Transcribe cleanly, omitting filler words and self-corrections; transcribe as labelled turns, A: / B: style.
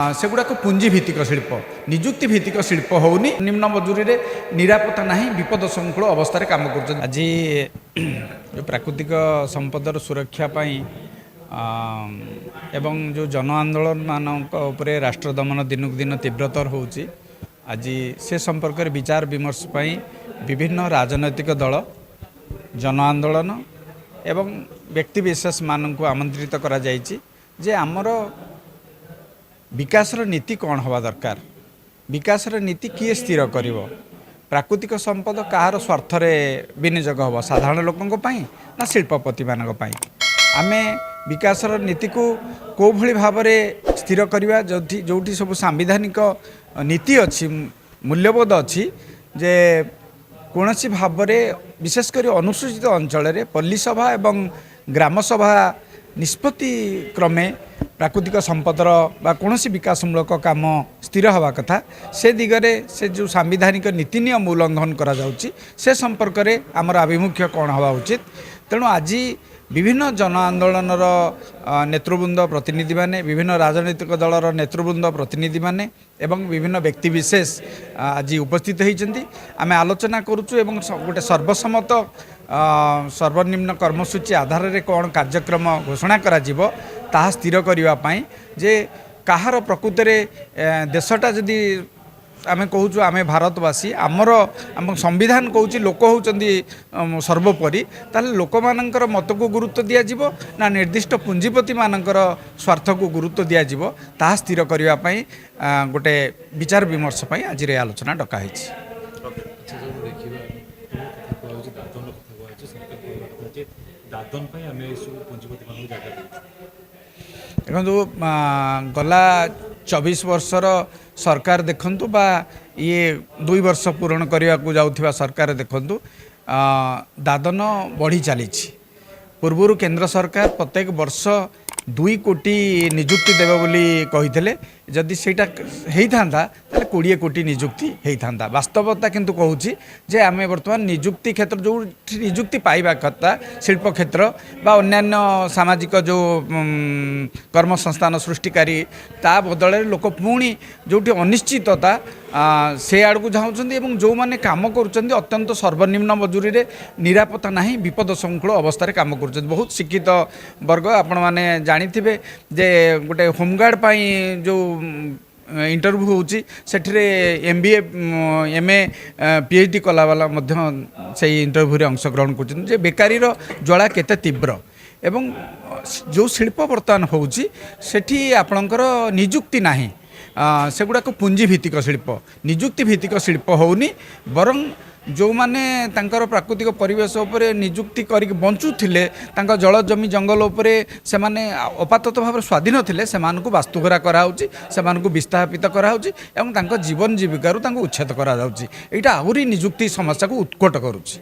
A: ସେଗୁଡ଼ାକ ପୁଞ୍ଜି ଭିତ୍ତିକ ଶିଳ୍ପ, ନିଯୁକ୍ତି ଭିତ୍ତିକ ଶିଳ୍ପ ହେଉନି। ନିମ୍ନ ମଜୁରୀରେ ନିରାପତ୍ତା ନାହିଁ, ବିପଦ ସଂକୁଳ ଅବସ୍ଥାରେ କାମ କରୁଛନ୍ତି। ଆଜି ଯେଉଁ ପ୍ରାକୃତିକ ସମ୍ପଦର ସୁରକ୍ଷା ପାଇଁ ଏବଂ ଯେଉଁ ଜନ ଆନ୍ଦୋଳନମାନଙ୍କ ଉପରେ ରାଷ୍ଟ୍ର ଦମନ ଦିନକୁ ଦିନ ତୀବ୍ରତର ହେଉଛି, ଆଜି ସେ ସମ୍ପର୍କରେ ବିଚାର ବିମର୍ଶ ପାଇଁ ବିଭିନ୍ନ ରାଜନୈତିକ ଦଳ, ଜନ ଆନ୍ଦୋଳନ ଏବଂ ବ୍ୟକ୍ତିବିଶେଷମାନଙ୍କୁ ଆମନ୍ତ୍ରିତ କରାଯାଇଛି ଯେ ଆମର ବିକାଶର ନୀତି କ'ଣ ହେବା ଦରକାର, ବିକାଶର ନୀତି କିଏ ସ୍ଥିର କରିବ, ପ୍ରାକୃତିକ ସମ୍ପଦ କାହାର ସ୍ୱାର୍ଥରେ ବିନିଯୋଗ ହେବ, ସାଧାରଣ ଲୋକଙ୍କ ପାଇଁ ନା ଶିଳ୍ପପତିମାନଙ୍କ ପାଇଁ, ଆମେ ବିକାଶର ନୀତିକୁ କେଉଁଭଳି ଭାବରେ ସ୍ଥିର କରିବା, ଯେଉଁଠି ଯେଉଁଠି ସବୁ ସାମ୍ବିଧାନିକ ନୀତି ଅଛି, ମୂଲ୍ୟବୋଧ ଅଛି ଯେ କୌଣସି ଭାବରେ ବିଶେଷ କରି ଅନୁସୂଚିତ ଅଞ୍ଚଳରେ ପଲ୍ଲୀସଭା ଏବଂ ଗ୍ରାମସଭା ନିଷ୍ପତ୍ତି କ୍ରମେ ପ୍ରାକୃତିକ ସମ୍ପଦର ବା କୌଣସି ବିକାଶମୂଳକ କାମ ସ୍ଥିର ହେବା କଥା, ସେ ଦିଗରେ ସେ ଯେଉଁ ସାମ୍ବିଧାନିକ ନୀତି ନିୟମ ଉଲ୍ଲଂଘନ କରାଯାଉଛି, ସେ ସମ୍ପର୍କରେ ଆମର ଆଭିମୁଖ୍ୟ କ'ଣ ହେବା ଉଚିତ। ତେଣୁ ଆଜି ବିଭିନ୍ନ ଜନ ଆନ୍ଦୋଳନର ନେତୃବୃନ୍ଦ ପ୍ରତିନିଧିମାନେ, ବିଭିନ୍ନ ରାଜନୈତିକ ଦଳର ନେତୃବୃନ୍ଦ ପ୍ରତିନିଧିମାନେ ଏବଂ ବିଭିନ୍ନ ବ୍ୟକ୍ତିବିଶେଷ ଆଜି ଉପସ୍ଥିତ ହୋଇଛନ୍ତି। ଆମେ ଆଲୋଚନା କରୁଛୁ ଏବଂ ଗୋଟେ ସର୍ବସମ୍ମତ ସର୍ବନିମ୍ନ କର୍ମସୂଚୀ ଆଧାରରେ କ'ଣ କାର୍ଯ୍ୟକ୍ରମ ଘୋଷଣା କରାଯିବ, ତାହା ସ୍ଥିର କରିବା ପାଇଁ ଯେ କାହାର ପ୍ରକୃତରେ ଦେଶଟା ଯଦି ଆମେ କହୁଛୁ ଆମେ ଭାରତବାସୀ, ଆମର ଆମ ସମ୍ବିଧାନ କହୁଛି ଲୋକ ହେଉଛନ୍ତି ସର୍ବୋପରି, ତାହେଲେ ଲୋକମାନଙ୍କର ମତକୁ ଗୁରୁତ୍ୱ ଦିଆଯିବ ନା ନିର୍ଦ୍ଦିଷ୍ଟ ପୁଞ୍ଜିପତିମାନଙ୍କର ସ୍ୱାର୍ଥକୁ ଗୁରୁତ୍ୱ ଦିଆଯିବ, ତାହା ସ୍ଥିର କରିବା ପାଇଁ ଗୋଟେ ବିଚାର ବିମର୍ଶ ପାଇଁ ଆଜିର ଏ ଆଲୋଚନା ଡକା ହେଇଛି।
B: ଆଚ୍ଛା, ଯଦି ଦେଖିବା, କଥା କୁହାଯାଉଛି, ଦାଦନର କଥା କୁହାଯାଉଛି, ସରକାର କହିବା କଥା ଯେ ଦାଦନ ପାଇଁ ଆମେ ଏସବୁ ପୁଞ୍ଜିପତିମାନଙ୍କୁ ଜାଗା ଦେଉଛୁ।
A: ଦେଖନ୍ତୁ, ଗଲା 24 ବର୍ଷର ସରକାର ଦେଖନ୍ତୁ ବା ଇଏ 2 ବର୍ଷ ପୂରଣ କରିବାକୁ ଯାଉଥିବା ସରକାର ଦେଖନ୍ତୁ, ଦାଦନ ବଢ଼ି ଚାଲିଛି। ପୂର୍ବରୁ କେନ୍ଦ୍ର ସରକାର ପ୍ରତ୍ୟେକ ବର୍ଷ 2 କୋଟି ନିଯୁକ୍ତି ଦେବେ ବୋଲି କହିଥିଲେ। ଯଦି ସେଇଟା ହେଇଥାନ୍ତା, ତାହେଲେ 20 କୋଟି ନିଯୁକ୍ତି ହେଇଥାନ୍ତା। ବାସ୍ତବତା କିନ୍ତୁ କହୁଛି ଯେ ଆମେ ବର୍ତ୍ତମାନ ନିଯୁକ୍ତି କ୍ଷେତ୍ର, ଯେଉଁଠି ନିଯୁକ୍ତି ପାଇବା କଥା, ଶିଳ୍ପ କ୍ଷେତ୍ର ବା ଅନ୍ୟାନ୍ୟ ସାମାଜିକ ଯେଉଁ କର୍ମସଂସ୍ଥାନ ସୃଷ୍ଟିକାରୀ, ତା ବଦଳରେ ଲୋକ ପୁଣି ଯେଉଁଠି ଅନିଶ୍ଚିତତା ସେ ଆଡ଼କୁ ଯାଉଛନ୍ତି ଏବଂ ଯେଉଁମାନେ କାମ କରୁଛନ୍ତି, ଅତ୍ୟନ୍ତ ସର୍ବନିମ୍ନ ମଜୁରୀରେ, ନିରାପତ୍ତା ନାହିଁ, ବିପଦ ସଂକୁଳ ଅବସ୍ଥାରେ କାମ କରୁଛନ୍ତି। ବହୁତ ଶିକ୍ଷିତ ବର୍ଗ, ଆପଣମାନେ ଜାଣିଥିବେ ଯେ ଗୋଟେ ହୋମଗାର୍ଡ଼ ପାଇଁ ଯେଉଁ ଇଣ୍ଟରଭ୍ୟୁ ହେଉଛି, ସେଠିରେ M B A, M A, P H D କଲାବାଲା ମଧ୍ୟ ସେଇ ଇଣ୍ଟରଭ୍ୟୁରେ ଅଂଶଗ୍ରହଣ କରୁଛନ୍ତି, ଯେ ବେକାରୀର ଜ୍ୱାଳା କେତେ ତୀବ୍ର। ଏବଂ ଯେଉଁ ଶିଳ୍ପ ବର୍ତ୍ତମାନ ହେଉଛି, ସେଠି ଆପଣଙ୍କର ନିଯୁକ୍ତି ନାହିଁ। ସେଗୁଡ଼ାକ ପୁଞ୍ଜି ଭିତ୍ତିକ ଶିଳ୍ପ, ନିଯୁକ୍ତି ଭିତ୍ତିକ ଶିଳ୍ପ ହେଉନି। ବରଂ ଯେଉଁମାନେ ତାଙ୍କର ପ୍ରାକୃତିକ ପରିବେଶ ଉପରେ ନିଯୁକ୍ତି କରିକି ବଞ୍ଚୁଥିଲେ, ତାଙ୍କ ଜଳ, ଜମି, ଜଙ୍ଗଲ ଉପରେ ସେମାନେ ଆପାତତଃ ଭାବରେ ସ୍ୱାଧୀନ ଥିଲେ, ସେମାନଙ୍କୁ ବାସ୍ତୁହରା କରାହେଉଛି, ସେମାନଙ୍କୁ ବିସ୍ଥାପିତ କରାହେଉଛି ଏବଂ ତାଙ୍କ ଜୀବନ ଜୀବିକାରୁ ତାଙ୍କୁ ଉଚ୍ଛେଦ କରାଯାଉଛି। ଏଇଟା ଆହୁରି ନିଯୁକ୍ତି ସମସ୍ୟାକୁ ଉତ୍କଟ କରୁଛି।